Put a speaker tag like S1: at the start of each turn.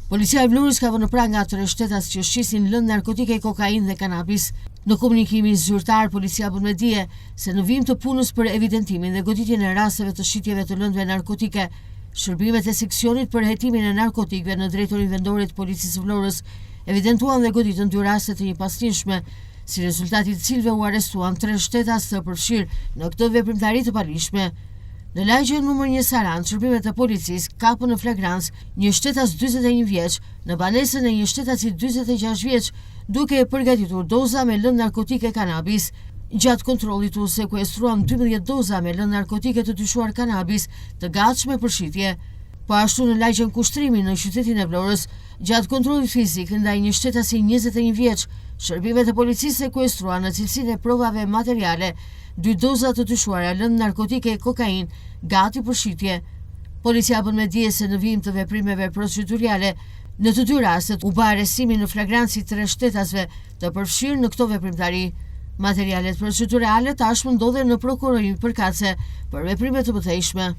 S1: Policia e Vlorës ka vënë në pranga tre shtetas që shisnin lëndë narkotike, kokainë dhe kanabis. Në komunikimin zyrtar, policia bën me dije se në vijim të punës për evidentimin dhe goditjen e rasteve të shitjeve të lëndëve narkotike, shërbimet e seksionit për hetimin e narkotikëve në Drejtorinë Vendore të Policisë së Vlorës evidentuan dhe goditën dy raste të njëpasnjëshme, si rezultat i të cilëve u arrestuan tre shtetas të përfshirë në këtë veprimtari të paligjshme. Në lagjen numër një Sarandë, shërbimet e policisë kapën në flagrancë një shtetas 41 vjeç në banesën e një shtetasi 46 vjeç, duke përgatitur doza me lëndë narkotike kanabis. Gjatë kontrollit u sekuestruan 12 doza me lëndë narkotike të dyshuar kanabis të gatshme për shitje. Po ashtu në lagjen Kushtrimi në qytetin e Vlorës, gjatë kontrollit fizik ndaj një shtetasi 21 vjeç, shërbimet e policisë sekuestruan në cilësinë e provave materiale dy doza të dyshuara lëndë narkotike kokainë, gati për shitje. Policia bën me dije se në vijim të veprimeve procedurale, në të dy rastet u bë arrestimi në flagrancë i tre shtetasve të përfshirë në këto veprimtari. Materialet procedurale tashmë ndodhen në prokurorinë përkatëse për veprime të mëtejshme.